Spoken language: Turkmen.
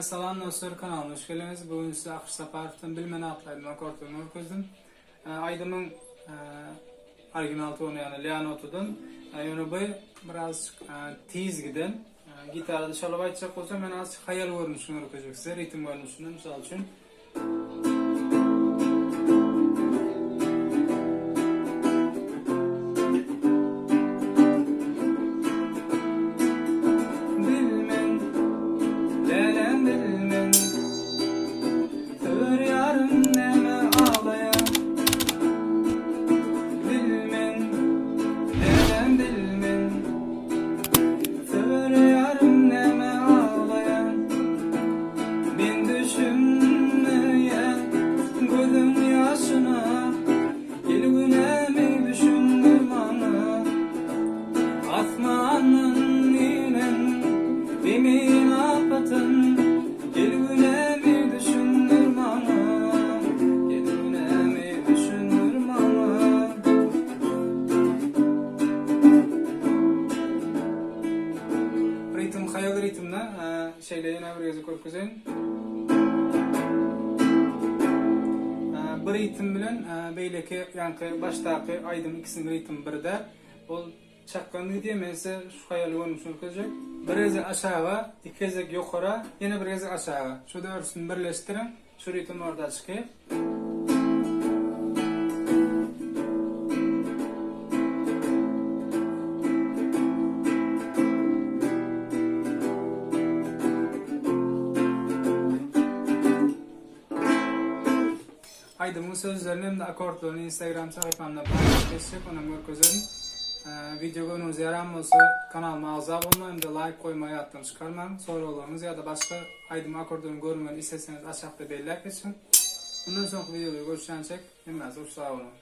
Salam dostlar kanalyma hoş geldiňiz. Bu gün size Akyş Saparowdan Bilmen atly aýdym akordlaryny görkezdim. Aýdymyň original tony ýagny Lea notadan. Ýöne bu birazjyk tiz giden. Gitarada çalyp aýtjak bolsam men azjyk haýal görnüşini görkezjek size ritm görnüşini mysal üçin. Bilmen, lälem bilmen, Söwer ýarym näme aglaýar. Bilmen, lälem bilmen, Söwer ýarym näme aglaýar. Men düşünmeýän gözüň ýaşyna, Il günämi düşündir maňa. Asmandan inen zemin apatyn, Il günämi düşündir maňa. Il günämi düşündir maňa. Ritm haýal ritmde. Şeýle ýene bir gezek görkezeýin. Bir ritm bilen beýleki ýaňky başdaky aýdym ikisiniň ritmi birde. Ol çakgan gidýär. Men size şu haýal görnüşini görkezjek. Bir gezek aşaga, iki gezek ýokara, ýene bir gezek aşaga. Şu dördüsini birleşdiriň. Şu ritm orta çykyp. Aýdymyň sözlerini hem-de akkordlaryny Instagram sahypamda paýlaşyp geçjek, onam görkezerin. Wideo göwnüňize ýaran bolsa kanalyma agza bolmagy hem-de laýk goýmagy ýatdan çykarmaň. Soraglaryňyz ýa-da başga Aýdym akkordyny görmegini isleseňiz aşakda belläp geçiň. Mundan soňky wideoda görüşýänçek hemmäňize hoş sag boluň.